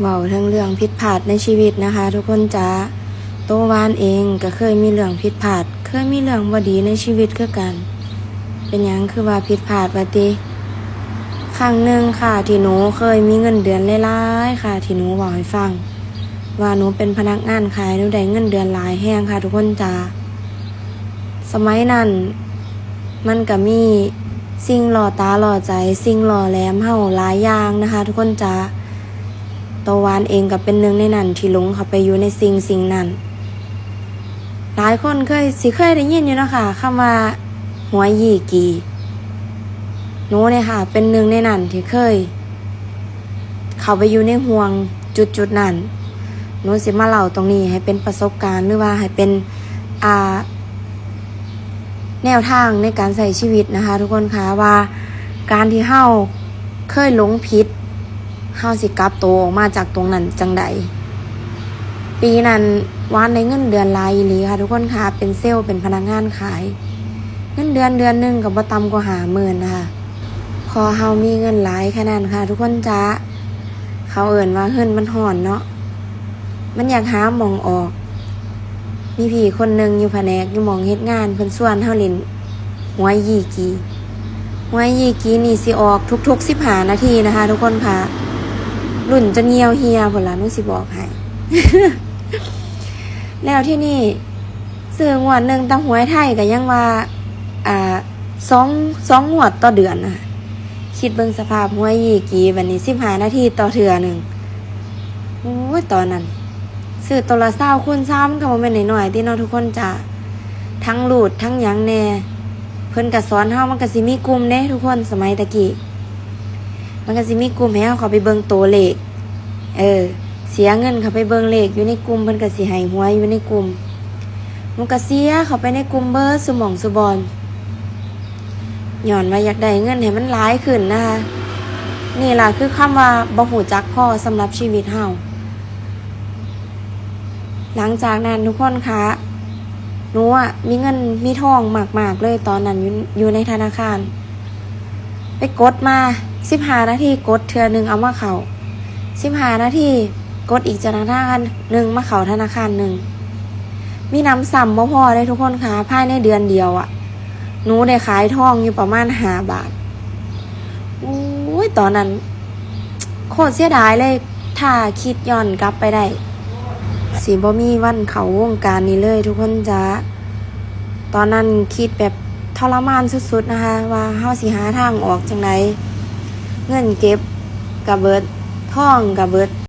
ເວົ້າເຖິງເລື່ອງຜິດພາດໃນຊີວິດນະຄະທຸກຄົນຈ໋າ, ໂຕວານເອງກໍເຄີຍມີເລື່ອງຜິດພາດ, ເຄີຍມີເລື່ອງບໍ່ດີໃນຊີວິດຄືກັນ. ເປັນຫຍັງຄືວ່າຜິດພາດວ່າຕິ? ຄັ້ງໜຶ່ງຄ່ະ ທີ່ໜູເຄີຍມີເງິນເດືອນຫຼາຍໆຄ່ະ, ທີ່ໜູເວົ້າໃຫ້ຟັງວ່າໜູເປັນພະນັກງານຂາຍ, ໜູໄດ້ເງິນເດືອນຫຼາຍແຮງຄ່ະທຸກຄົນຈ໋າ. ສະໄໝນັ້ນມັນກະມີສິ່ງຫຼໍ່ຕາຫຼໍ່ໃຈ, ສິ່ງຫຼໍ່ແຫຼມເຮົາຫຼາຍຢ່າງນະຄະທຸກຄົນຈ໋າ. ໂຕວານເອງກະເປັນໜຶ່ງໃນນັ້ນທີ່ຫຼົງເຂົ້າໄປຢູ່ໃນສິ່ງສິ່ງນັ້ນ. ຫຼາຍຄົນເຄີຍ ຊິເຄີຍໄດ້ຍິນຢູ່ເນາະຄ່ະ ຄຳວ່າຫົວຢີ່ກີ່. ໜູເນຍຄ່ະ ເປັນໜຶ່ງໃນນັ້ນທີ່ເຄີຍ ເຂົ້າໄປຢູ່ໃນຫ່ວງຈຸດໆນັ້ນ. ໜູຊິມາເລົ່າຕົງນີ້ໃຫ້ເປັນປະສົບການ ຫຼືວ່າໃຫ້ເປັນ ອ່າ ແນວທາງໃນການໃຊ້ຊີວິດນະຄະທຸກຄົນຄະ ວ່າການທີ່ເຮົາເຄີຍຫຼົງຜິດ ເຮົາຊິກັບໂຕອອກມາຈາກຕົງນັ້ນຈັ່ງໃດ. ປີນັ້ນວານໄດ້ເງິນເດືອນຫຼາຍອີ່ຫຼີຄ່ະທຸກຄົນຄະ, ເປັນເຊວ ເປັນພະນັກງານຂາຍ ເງິນເດືອນເດືອນໜຶ່ງກໍບໍ່ຕ່ຳກວ່າຫ້າໝື່ນນະຄະ. ພໍເຮົາມີເງິນຫຼາຍຂະໜາດນັ້ນຄ່ະທຸກຄົນຈ໋າ, ເຂົາເອີ້ນວ່າເຮືອນມັນຮ້ອນເນາະ, ມັນຢາກຫາໝ່ອງອອກ. ມີພີ່ຄົນໜຶ່ງຢູ່ພະແນກ ຢູ່ໝ່ອງເຮັດງານ ເພິ່ນຊວນເຮົາຫຼິ້ນຫວຍຢີ່ກີ່. ຫວຍຢີ່ກີ່ນີ້ຊິອອກທຸກໆສິບຫ້ານາທີນະຄະທຸກຄົນຄະ, ລຸ້ນຈົນຍ່ຽວເຫ່ຍພຸ້ນລະ ໜູຊິບອກໃຫ້. ແລ້ວທີນີ້ ຊື້ງວດໜຶ່ງຕາຫວຍໄທກໍຍັງວ່າ ອ່າ ສອງ ສອງງວດຕໍ່ເດືອນນະ. ຄິດເບິ່ງສະພາບຫວຍຢີ່ກີ່ບັດນີ້ ສິບຫ້ານາທີຕໍ່ເທື່ອໜຶ່ງ. ໂອ້ຍ ຕອນນັ້ນຊື້ໂຕລະຊາວຄູນຊາວ ມັນກໍບໍ່ແມ່ນນ້ອຍໆຕິເນາະທຸກຄົນຈ້າ. ທັງຮູດທັງຫຍັງແດ່. ເພິ່ນກໍສອນເຮົາ ມັນກໍຊິມີກຸ່ມເດ້ທຸກຄົນ ສະໄໝຕະກີ້. ມັນກໍຊິມີກຸ່ມໃຫ້ເຮົາເຂົ້າໄປເບິ່ງໂຕເລກ. ເອີ ເສຍເງິນເຂົ້າໄປເບິ່ງເລກຢູ່ໃນກຸ່ມ, ເພິ່ນກໍຊິໃຫ້ຫວຍຢູ່ໃນກຸ່ມ. ໜູກໍເສຍເຂົ້າໄປໃນກຸ່ມເບິດສູ່ໝ່ອງສູ່ບ່ອນ ຍ້ອນວ່າຢາກໄດ້ເງິນໃຫ້ມັນຫຼາຍຂຶ້ນນະຄະ. ນີ້ລະຄືຄຳວ່າບໍ່ຮູ້ຈັກພໍສຳລັບຊີວິດເຮົາ. ຫຼັງຈາກນັ້ນທຸກຄົນຄະ ໜູອະມີເງິນມີທອງມາກໆເລີຍ ຕອນນັ້ນຢູ່ ຢູ່ໃນທະນາຄານ. ໄປກົດມາ ສິບຫ້ານາທີກົດເທື່ອໜຶ່ງເອົາມາເຂົ້າ, ສິບຫ້ານາທີກົດອີກທະນາຄານໜຶ່ງ ມາເຂົ້າທະນາຄານໜຶ່ງ. ມີໜຳຊ້ຳບໍ່ພໍເດ້ທຸກຄົນຄະ, ພາຍໃນເດືອນດຽວອະ ໜູໄດ້ຂາຍທອງຢູ່ປະມານຫ້າບາດ. ໂອ້ຍ ຕອນນັ້ນໂຄດເສຍດາຍເລີຍ, ຖ້າຄິດຍ້ອນກັບໄປໄດ້ ຊິບໍ່ມີວັນເຂົ້າວົງການນີ້ເລີຍທຸກຄົນຈ້າ. ຕອນນັ້ນຄິດແບບທໍລະມານສຸດໆນະຄະ ວ່າເຮົາຊິຫາທາງອອກຈັ່ງໃດ. ເງິນເກັບກະເບິດ, ທອງກະເບິດ,